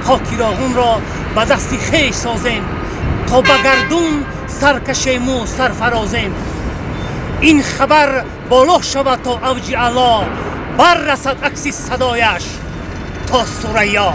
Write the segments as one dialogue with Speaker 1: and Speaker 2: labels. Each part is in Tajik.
Speaker 1: Хоки Роғунро ба дасти хеш созем, то ба гардун саркашему сарфарозем. Ин хабар боло шавад то авҷи аъло, баррасад акси садояш то Сурайё.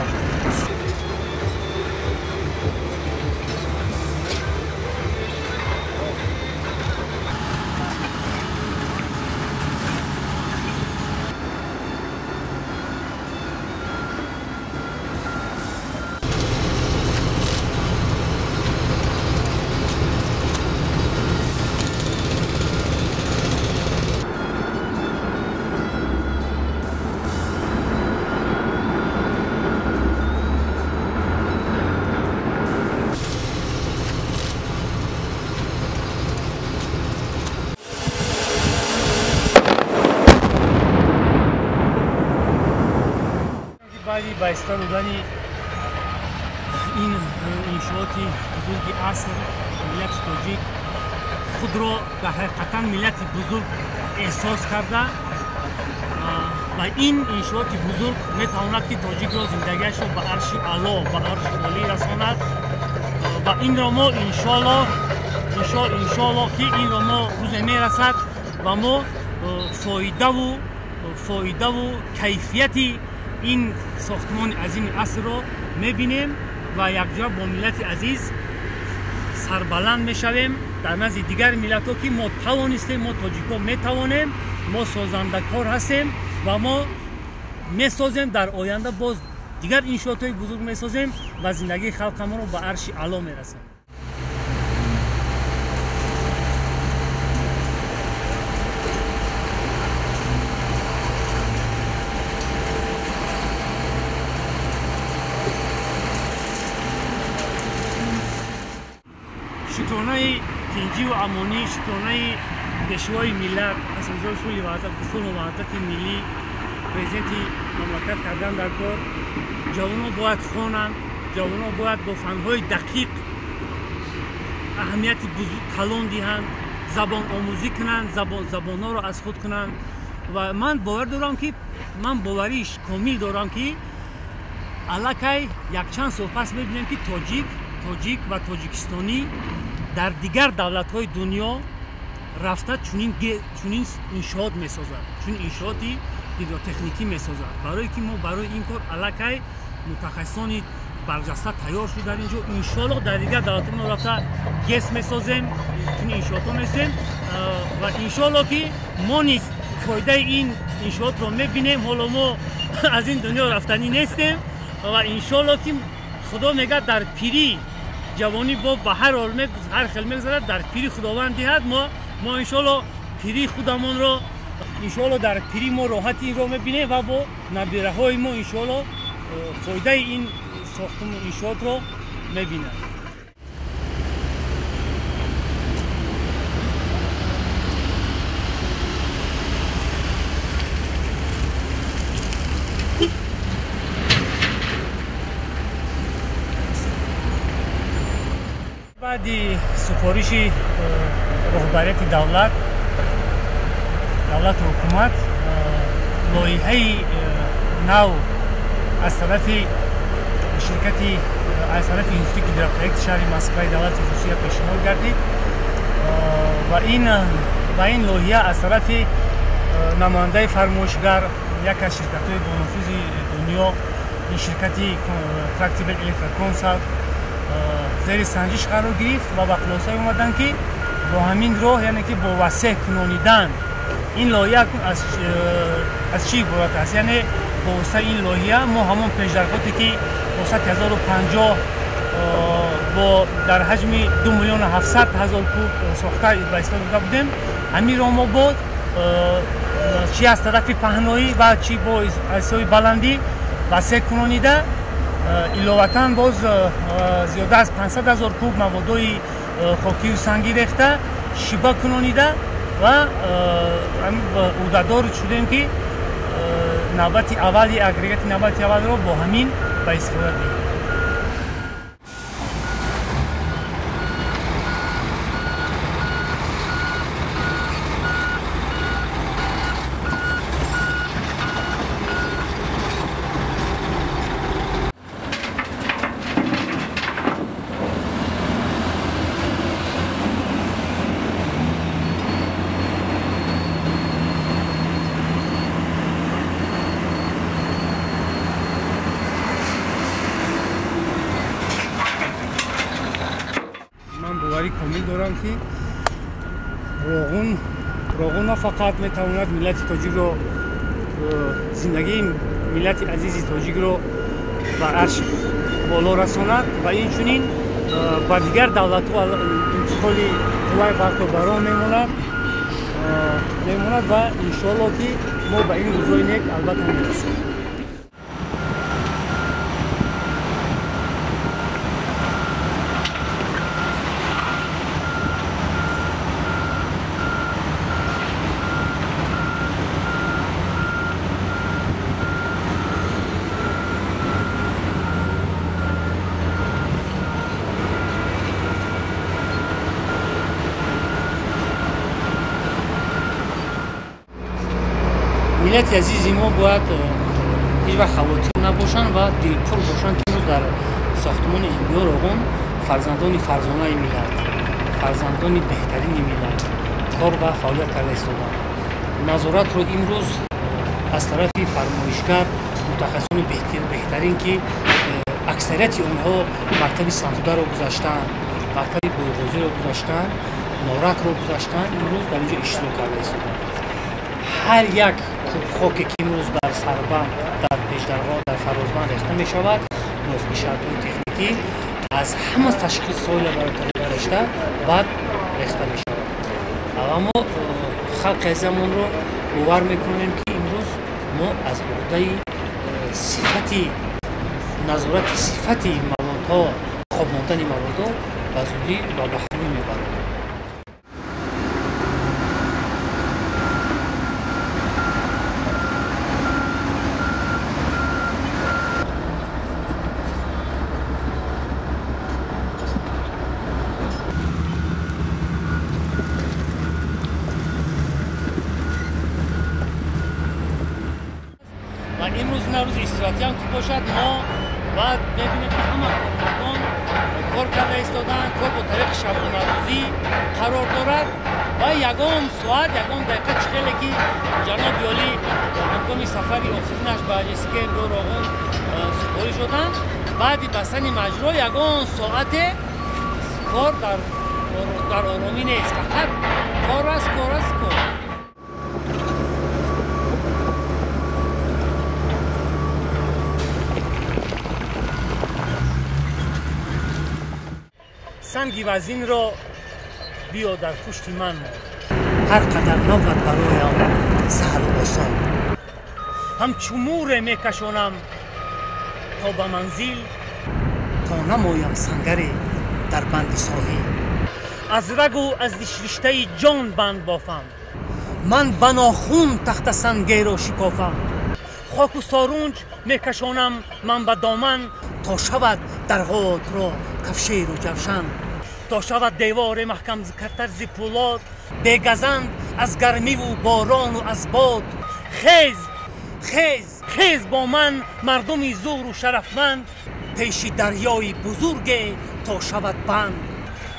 Speaker 1: Баъди ба истифода додани ин иншооти бузурги аср, миллати тоҷик худро дар ҳақиқатан миллати бузург эҳсос карда ва ин иншооти бузург метавонад ки тоҷикро зиндагиашро ба арши аъло, ба арши олӣ расонад ва инро мо иншоалло ки инро мо рӯзе мерасад ва мо фоидаву кайфияти ин сохтмони азими асрро мебинем ва якҷоя бо миллати азиз сарбаланд мешавем дар назди дигар миллатҳо, ки мо тавонистем, мо тоҷикҳо метавонем, мо созандакор ҳастем ва мо месозем, дар оянда боз дигар иншоотҳои бузург месозем ва зиндагии халқамонро ба арши аъло мерасонем. Шукронаи тинҷиву амонӣ, шукронаи пешвои миллат, асосгузори сулҳу ваҳдати миллӣ, президенти мамлакат кардан дар кор. Ҷавонон бояд хонанд, ҷавонон бояд бо фанҳои дақиқ аҳамияти калон диҳанд, забономӯзӣ кунанд, забонҳоро аз худ кунанд. Ва ман бовар дорам ки, ман боварии комил дорам ки аллакай якчанд сол пас мебинем ки тоҷик ва тоҷикистонӣ дар дигар давлатҳои дунё рафта чунин иншоот месозад, чунин иншооти гидротехникӣ месозад. Барое ки мо барои ин кор аллакай мутахассисони барҷаста тайёр шуд дар ин ҷо. Иншоалло дар дигар давлатҳо мо рафта ГЭС месозем, чунин иншоотҳо месозем ва иншоалло ки мо низ фоидаи ин иншоотро мебинем. Ҳоло мо аз ин дунё рафтанӣ нестем ва иншоалло ки Худо мегӯяд дар пирӣ ҷавонӣ бо ба ҳар ҳол ҳар хел мегузарад, дар пирӣ Худованд диҳад. Мо иншоалло пирии худамонро, иншоалло дар пирӣ мо роҳати инро мебинем ва бо набираҳои мо иншоалло фоидаи ин сохтуму иншоотро мебинанд. Баъди супориши роҳбарияти давлату ҳукумат, лоиҳаи нав аз тарафи ширкати, аз тарафи институти гидропроекти шаҳри Москваи давлати Русия пешниҳод гардид ва ин лоиҳа аз тарафи намояндаи фармоишгар, яке аз ширкатҳои бонуфузи дунё, ин ширкати Трактибел Электроконсалт зери санҷиш қарор гирифт ва ба хулосае омаданд ки бо ҳамин роҳ, яъне ки бо васеъ кунонидан ин лоиҳа аз чӣ иборат аст? Яъне бо воситаи ин лоиҳа мо ҳамон пешдархоте ки бо сатҳи 1050 бо дар ҳаҷми 2 700 000 куб сохта ба истифода дода будем, ҳаминро мо боз чи аз тарафи паҳноӣ ва чи бо аз ҳисоби баландӣ васеъ кунонида, иловатан боз зиёда аз 500 000 куб маводҳои хокию сангӣ рехта, шиба кунонида ва ӯҳдадор шудем ки навбати аввали агрегати навбати аввалро бо ҳамин ба истифода диҳем. комил дорам, ки Роғун на фақат метавонад миллати тоҷикро, зиндагии миллати азизи тоҷикро ба арш боло расонад ва инчунин ба дигар давлатҳо интиқоли қувваи барқро ба роҳ мемонад ва иншоалло, ки мо ба ин рӯзҳои нек албатта мерасем. Миллати азизи мо бояд ҳеҷ вақт хавотир набошанд ва дилпур бошанд, ки имрӯз дар сохтмони МБО Роғун фарзандони фарзонаи миллат, фарзандони беҳтарини миллат кор ва фаъолият карда истодаанд. Назоратро имрӯз аз тарафи фармоишгар, мутахассисони беҳтарин, ки аксарияти онҳо мактаби Сантударо гузаштаанд, мактаби Бойғозиро гузаштаанд, Норакро гузаштаанд, имрӯз дар инҷо иштирок карда истодаанд. Ҳар як кубхоке, ки имрӯз дар сарбанд, дар пешдарго, дар фарозбанд рехта мешавад, мувофиқи шартҳои техникӣ аз ҳама ташхисҳои лаборатория гузашта баъд рехта мешавад. Ва мо халқи азизамонро бовар мекунем, ки имрӯз мо аз уҳдаи сифати назорати сифати маводҳо, хоб мондани маводҳо ба зудӣ ва ба хубӣ мебарем. Ва имрӯз на рӯзи истироҳатӣ ҳам ки бошад, мо баъд мебинем, ки ҳама кормандон кор карда истодаанд, кор бо тариқи шабонарӯзӣ қарор дорад ва ягон соат, ягон дақиқа, чӣ хеле ки ҷаноби олӣ ҳангоми сафари охиринаш ба ЖСК МБО Роғун супориш доданд, баъди бастани маҷро ягон соате кор дар оромӣ нест, фақат кор аст, кор аст, кор. Санги вазинро биё дар пушти ман мон, ҳар қадар навбат бароям саҳлу осон. Ҳамчу муре мекашонам то ба манзил, то намоям сангаре дар банди соҳил. Аз рагу аз риштаи ҷон банд бофам, ман ба нохун тахтасангеро шикофам. Хоку сорунҷ мекашонам ман ба доман, то шавад дарғотро кафшеру ҷавшан. То шавад девори маҳкам тарзи пӯлод, бегазанд аз гармиву борону аз бод. Хез, хез, хез бо ман мардуми зуру шарафманд, пеши дарёи бузурге то шавад банд.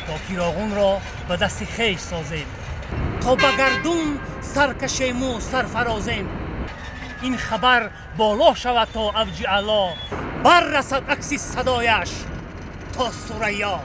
Speaker 1: То ки Роғунро ба дасти хеш созем, то ба гардун саркашему сарфарозем. Ин хабар боло шавад то авҷи аъло, баррасад акси садояш то Сурайё.